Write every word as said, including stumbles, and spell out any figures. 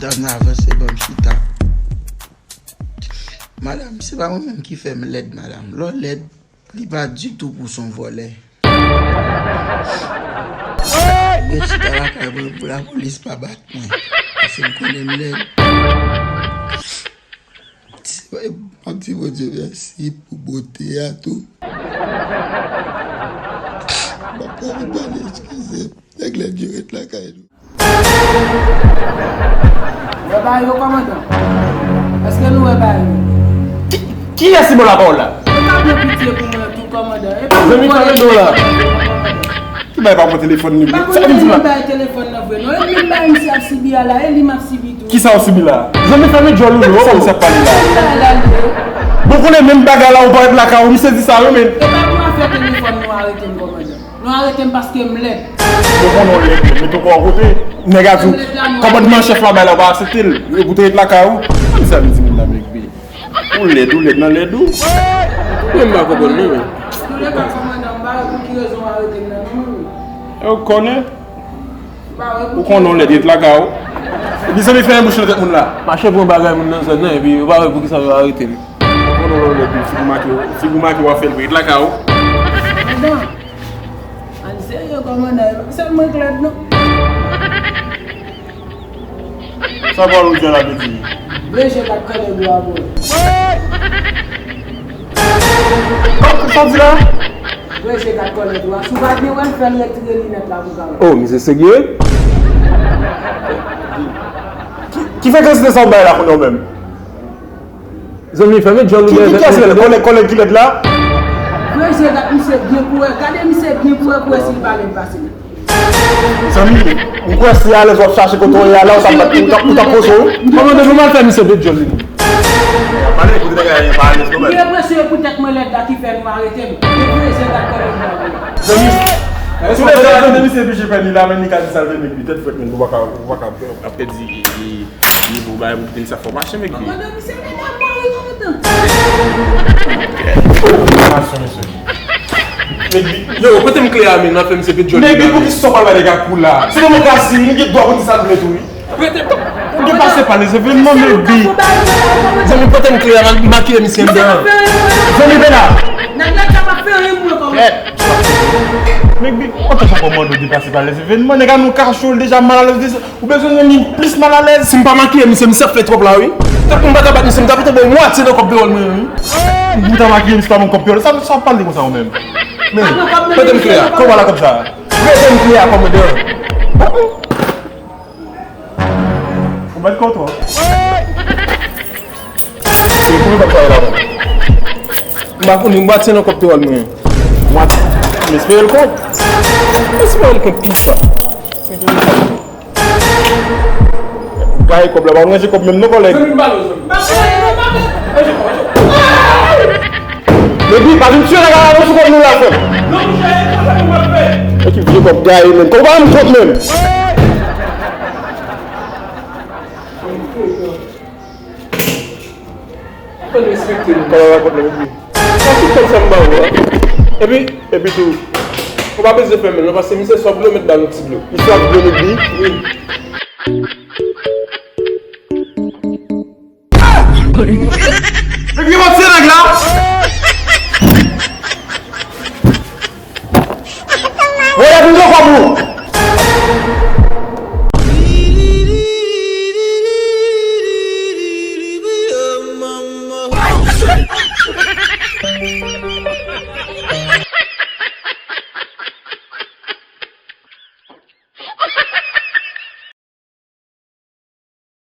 Sa n avanse, ban m chita. Madanm, se pa mwen menm ki fè m lèd, madanm. Lè w lèd, li pa ditou pou s on vòlè. Mwen chita lakay mwen pou lapolis pa bat mwen. Paske m konnen m lèd. M ap di Bondye mèsi pou bote a tou. M ap pwofite pale, eskize m. Nèg lèd yo ret lakay nou. Wè bagay yo, kòmandan? Èske nou wè bagay yo? Ki, kiyès ki ba w lapawòl la? Ou ka pran pitye pou mwen tou, kòmandan. Epi zanmi, fè nou la. Ki bagay pa pran telefòn li? Sa vin di la? Bay telefòn nan vre non. E menm bagay misye ap sibi a la, e li m ap sibi tou. Kisa w sibi la? Zanmi, fèmen djòl ou non, sa w ap pale la. Bon, konnen menm bagay la, ou parèt lakay ou, misye di sa wi, men. E pa pou afè telefòn nou arete m, kòmandan. Nou arete m paske m lèd. Bon, bon, non, lèd, mete kò w kote. Nèg a di w, kòmandman chèf la bay la, ou pa aksepte l. Ou te ret lakay ou. Kòman sa vin di moun la, men, bi? Ou lèd, ou lèd nan lèd ou. Mwen m pa konprann non, men. Antouleka, kòmandan, m pa wè pou ki rezon w arete m nan non, men. Ou konnen? M pa wè pou ki rezon. Ou konnen w lèd, ret lakay ou. Epi zanmi, fèmen bouch nan tèt moun la. Mache pran bagay moun nan zòn nan, epi ou pa wè pou kisa yo arete l. Ou konnen w lèd, figi w make, figi w make w ap fè l, ret lakay ou. Kòmandan, ann serye, kòmandan, e pa sèl mwen k lèd non. Sa pawòl ou di a la vle di? Vle je kat kòlè dwa, bro. Sa w di la? Vle je kat kòlè dwa. Si w pa gen wè l, fè l retire linèt la pou w ka wè. Oh, misye serye? Ki, ki frekans de sa w bay la kounye a w menm? Zanmi, fèmen djòl ou. Ki, ki, kiyès lèd? Kòlèg, kòlèg ki lèd la? Vle je kat misye byen pou wè. Gade misye byen pou wè, pou wè si l pa lèd pase l. Zanmi, m kwè se alèz w ap chache kote w ye a la, ou t ap, ou t ap, ou t ap poze w. Kòmandan, nou mal fè misye vle djòl li. Pale, kote bagay pa alèz non, men. Li enpresyon poutèt mwen lèd la ki fè nou arete m. Li enpresyon dat kòlèg la. Zanmi, sou lè zanmi misye pije fè li la, men li ka di sa l vle, men li tèt frèt, men ou pa ka, ou pa ka ap pèdi. Li bon bagay pou kite misye fò mache, men ki. Kòmandan, misye lèd a mò wi, kòmandan. Yo, pote m kle a, men, nan fè misye pete jòl. Men ki pou ki sa w pral bay nèg a kou la? Se demokrasi, li gen dwa pou di sa l vle tou, wi. Prete. Ou gen pase pale, se vin mande bi. Zanmi, pote m kle a, m makiye misye anndan. Zanmi, vin la. Nèg la ka pa fè anyen pou mwen, kòmandan. Men bi, antanke kòmandan, ou gen pase pale, se vin mande nèg a nou kache w deja malalèz. Ou bezwen rann li plis malalèz? Si m pa makiye misye, misye ap fè twòp la, wi. Tankou m pa ta bat misye, m ta pito ba w mwatye nan kòb pewòl mwen, wi. Ou ta makiye misye pa ban m kòb pewòl. Sa, sa w ap pale konsa ou menm? Men, pote m kle a. Kòb la kòb sa. Pote m kle a, kòmandan. Ou mèt kontan. Se pou mwen k ap travay la, bon. M pa konnen, m pa tyen nan kòb pewòl mwen. Mwen, m espere l konn. M espere l konn pita. Gaye kòb la, pa ranje kòb menm non, kòlèg. Epi, pa vin tiye nèg la non sou kòb nou la, frè m. E ki vye kòb gaye menm. Kòb pa menm kòb menm. Aprann respekte nou. Kòb la kòb la, epi. Sa tout kòb sa m ba ou a. Epi, epi tou, ou pa bezwen fèmen l non, paske misye swa dlo met ba nou ti dlo. Li swa dlo met bi? Wi. Epi, mwen se nèg la. Voye vin nan kòb ou.